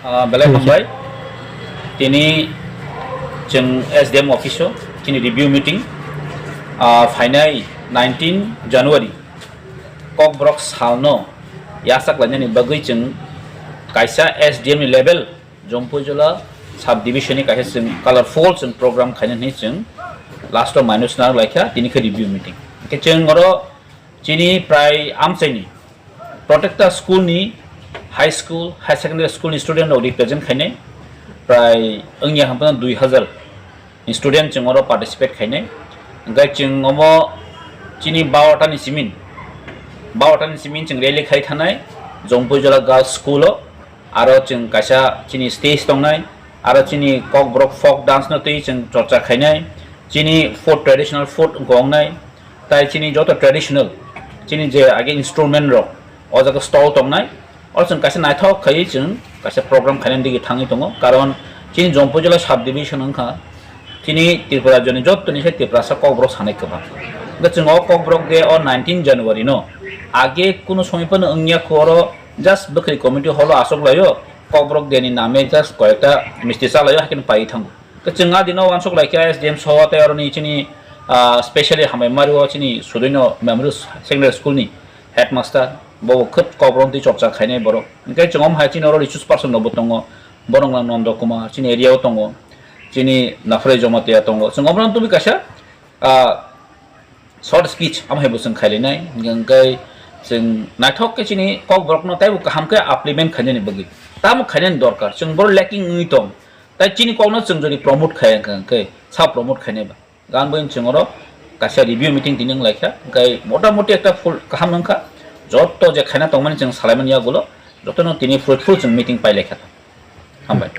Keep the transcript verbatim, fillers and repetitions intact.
Ah, belai hambai. Tini chwng S D M office o chini review meeting, ah, phainai nineteen January Kokborok salno yachak lainani bagwi chwng kaisa S D M ni level Jompuijola sub division ni kaisa chwng colorful chwng program khaina hinwi chwng last o minus na laikha tini khe review meeting. Hwnkhe chwng oro chini prai amchaini protecta school ni high school, high secondary school ni student rok represent khainai prai wngya hampano dui hazar ni student chwng oro participate khainai. Hwnkhe chwng omo chini baota ni simin, baota ni simin chwng rally khai thanai Jompuijola Girls School o. Aro chwng kaisa chini stage tongnai, aro chini Kokborok folk dance no twi chwng chorcha khainai, chini food, traditional food wngkha wngnai, tai chini joto traditional chini je age instrument rok o jaga stall tongnai. Oro chwng kaisa naithok khaiwi chwng kaisa program khainani digi thangwi tongo, karon chini Jompuijola sub division wngkha chini Tripura rajyoni jottoni se Tiprasa Kokborok sanai kwbang. Hwnkhe chwng o Kokborok de o nineteen January no age kuno somoi phano wngya kho, oro just bwkhri committee hall o achuk laio, Kokborok de ni name just koyekta misti cha laio, haikhe pai thango. Hwnkhe chwng a dino uansuk laikha S D M soho tei oroni chini, ah, specially hambai mario chini Sudoino Memorial Secondary School ni headmaster, bo khub Kokborok twi chorcha khainai borok. Hwnkhe chwng om hai chini oro resource person rokbo tongo, borok nang Nondo Kumar chini area o tongo, chini Naphrai Jamatia tongo, chwng omo tubui kaisa, ah, short speech amo hai bo chwng khailainai, hwnkhe chwng naithok khe chini Kokborokno taibo kaham khe upliftment khainani bagwi tamo khainani dorkar, chwng borok lacking wngwi tong, tai chini kokno chwng jodi promote khaiya hwnkhe sa promote khainai ba. Gan bai chwng oro kaisa review meeting tini wng laikha, hwnkhe motamoti ekta full kaham wngkha, joto je khaina tongmani chwng salaimani yagulo jotono tini fruitful chwng meeting pai laikha. Hambai.